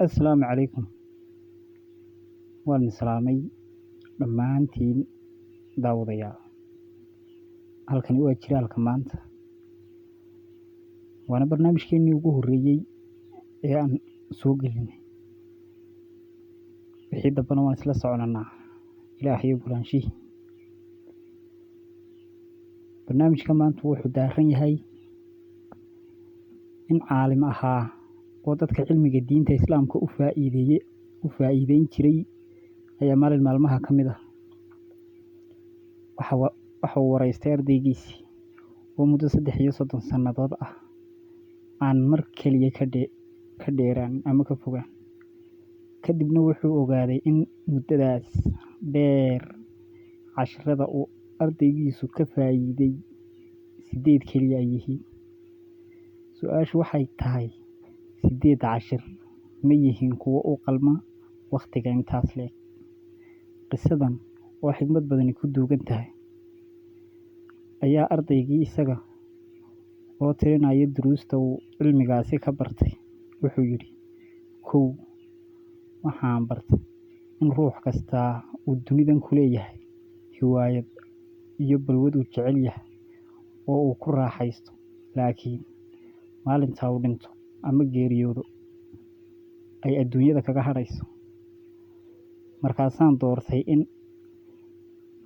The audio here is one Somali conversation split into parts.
Assalaamu calaykum. Waan salaamay dhammaantiin daawadayaal. Halkani waa Jiraalka Maanta. Waana barnaamijkeenii ugu horreeyay ee aan soo gelinay. Wixii dambana waan isla soconanaa. Ilaahay ogolaanshihii. Barnaamijka maanta wuxuu daaran yahay in caalim ahaa oo dadka cilmiga diinta Islaamka u faa'iideyn jiray ayaa maalin maalmaha ka mid ah waxa uu waraystay ardaygiisii oo muddo 33 sannadood ah aan mar keliya ka dheeraan ama ka fogaan. Kadibna wuxuu ogaaday in muddadaas dheer casharada uu ardaygiisu ka faa'iiday 8 keliya ay yihiin. Su'aashu waxay tahay, 8 cashir ma yihiin kuwo u qalma wakhtiga intaas le'eg? Qisadan oo xigmad badani ku duugan tahay ayaa ardaygii isaga oo tirinaya duruusta uu cilmigaasi ka bartay wuxuu yidhi: 1, waxaan bartay in ruux kasta uu dunidan ku leeyahay hiwaayad iyo balwad uu jecel yahay oo uu ku raaxaysto, laakiin maalinta uu dhinto ama geeriyoodo ay adduunyada kaga hadhayso. Markaasaan doortay in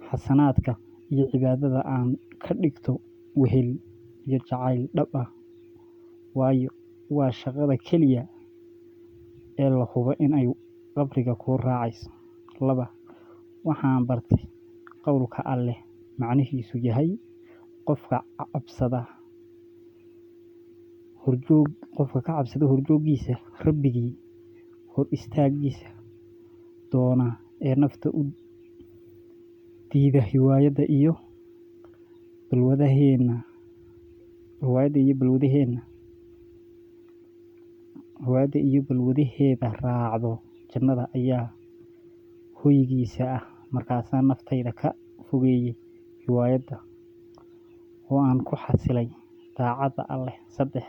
xasanaadka iyo cibaadada aan ka dhigto wehel iyo jacayl dhab ah, waayo waa shaqada keliya ee la hubo in ay qabriga kuu raacayso. 2, waxaan bartay qowlka Alleh macnihiisu yahay qofka ka cabsada horjooggiisa rabbigii hor istaagiisa doona ee nafta u diida hiwaayadda iyo balwadaheenna, hiwaayadda iyo balwadaheenna, hiwaayadda iyo balwadaheeda raacdo jannada ayaa hoygiisa ah. Markaasaan naftayda ka fogeeyey hiwaayadda oo aan ku xasilay daacadda Alleh. 3,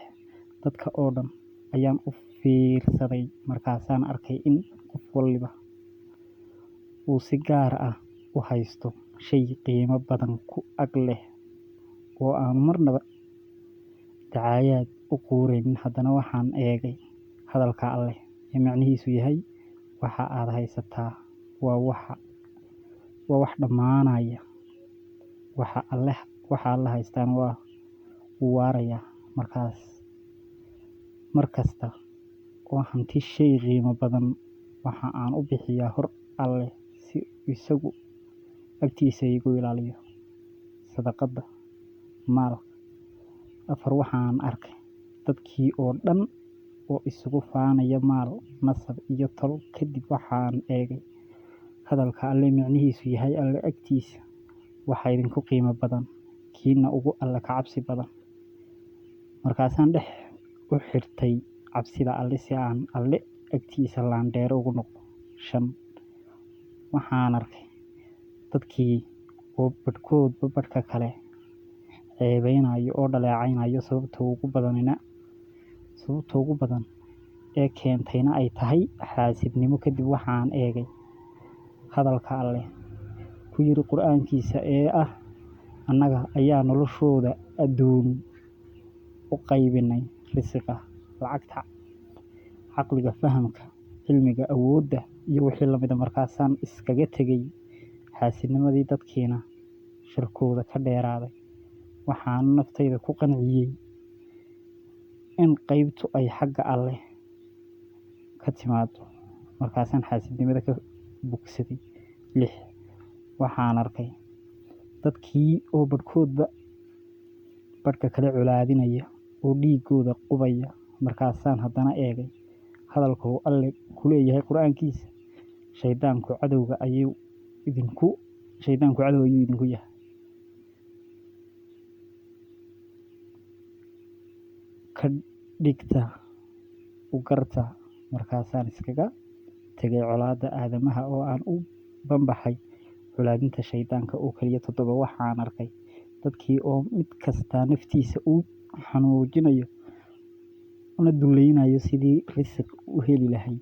dadka oo dhan ayaan u fiirsaday, markaasaan arkay in qof waliba uu si gaar ah u haysto shay qiimo badan ku ag leh oo aanu marnaba dacaayad u quureynin. Haddana waxaan eegay hadalka Alleh ee macnihiisu yahay waxa aad haysataa waa wax dhammaanaya, waxa Alle haystaan waa uu waaraya. Markaas mar kasta oo hanti shay qiimo badan waxa aan u bixiyaa hor Alleh si isagu agtiisa igu ilaaliyo sadaqada maalka. 4, waxaan arkay dadkii oo dhan oo isugu faanaya maal, nasab iyo tol. Kadib waxaan eegay hadalka Alle macnihiisu yahay Alle agtiisa waxa idinku qiimo badan kiina ugu Alle ka cabsi badan. Markaasaan dhex u xirtay cabsida Alle si aan Alle agtiisa laandheero ugu noqdo. 5, waxaan arkay dadkii oo badhkoodba badhka kale ceebeynayo oo dhaleecaynayo, sababta ugu badan ee keentayna ay tahay xaasidnimo. Kadib waxaan eegay hadalka Alle ku yiri Qur'aankiisa ee ah annaga ayaa noloshooda adduun u qaybinay risiqa, lacagta, caqliga, fahamka, cilmiga, awoodda iyo wixii lamid ah. Markaasaan iskaga tegay xaasidnimadii dadkiina shirkooda ka dheeraaday. Waxaan naftayda ku qanciyey in qaybtu ay xagga Alleh ka timaado. Markaasaan xaasidnimada ka bogsaday. 6, waxaan arkay dadkii oo badhkoodba badhka kale colaadinaya oo dhiigooda qubaya. Markaasaan haddana eegay hadalka uu Alle ku leeyahay Qur'aankiisa, shaydaanku cadowga ayuu idinku, shaydaanku cadow ayuu idinku yahay. Ka dhigta u garta. Markaasaan iskaga tegay colaadda aadamaha oo aan u banbaxay colaadinta shaydaanka oo kaliya. 7, waxaan arkay dadkii oo mid kasta naftiisa uu xanuujinayo una dulleynayo sidii risiq u heli lahayd.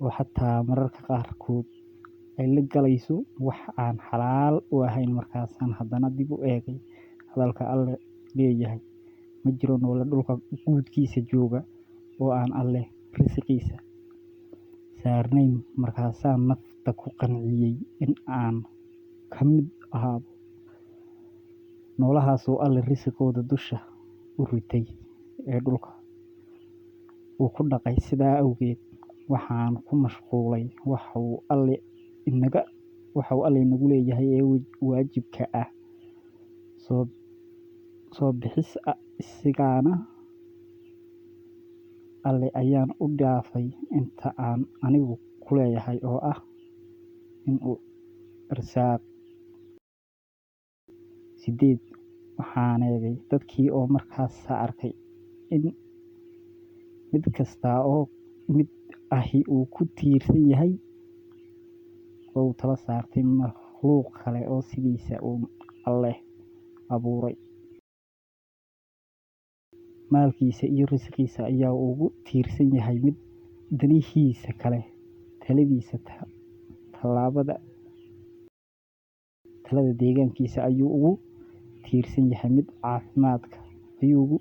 oo xataa mararka qaarkood ay la galayso wax aan xalaal u ahayn. Markaasaan haddana dib u eegay hadalka Alle leeyahay: Ma jiro noole dhulka guudkiisa jooga oo aan Alle risiqiisa saarnayn. Markaasaan nafta ku qanciyey in aan ka mid ahaado noolahaas uu Alle risiqooda dusha u ritay ee dhulka uu ku dhaqay. Sidaa awgeed waxaan ku mashquulay waxa uu Alle inagu leeyahay ee waajibka ah soo bixis, isagana Alle ayaan u dhaafay inta aan anigu ku leeyahay oo ah in uu irsaaqo. 8. Waxaan eegay dadkii oo markaasaan arkay in mid kasta oo mid ahi uu ku tiirsan yahay oo uu tala saartay makhluuq kale oo sidiisa uun Alle abuuray. Maalkiisa iyo risiqiisa ayaa uu ugu tiirsan yahay, mid danihiisa kale, taladiisa, talada deegaankiisa ayuu ugu tiirsan yahay, mid caafimaadka ayuu ugu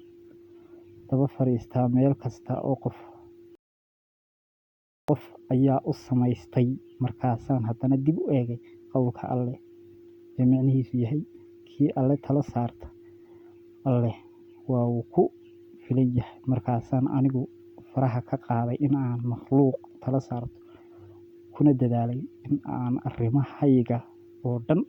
daba fariistaa meel kasta oo qof qof ayaa u samaystay. Markaasaan haddana dib u eegay qowlka Alle ee micnihiisu yahay: Kii Alle talo saarta, Alle waa uu ku filan yahay. Markaasaan anigu faraha ka qaaday in aan makhluuq talo saarto, kuna dadaalay in aan arrimahayga oo dhan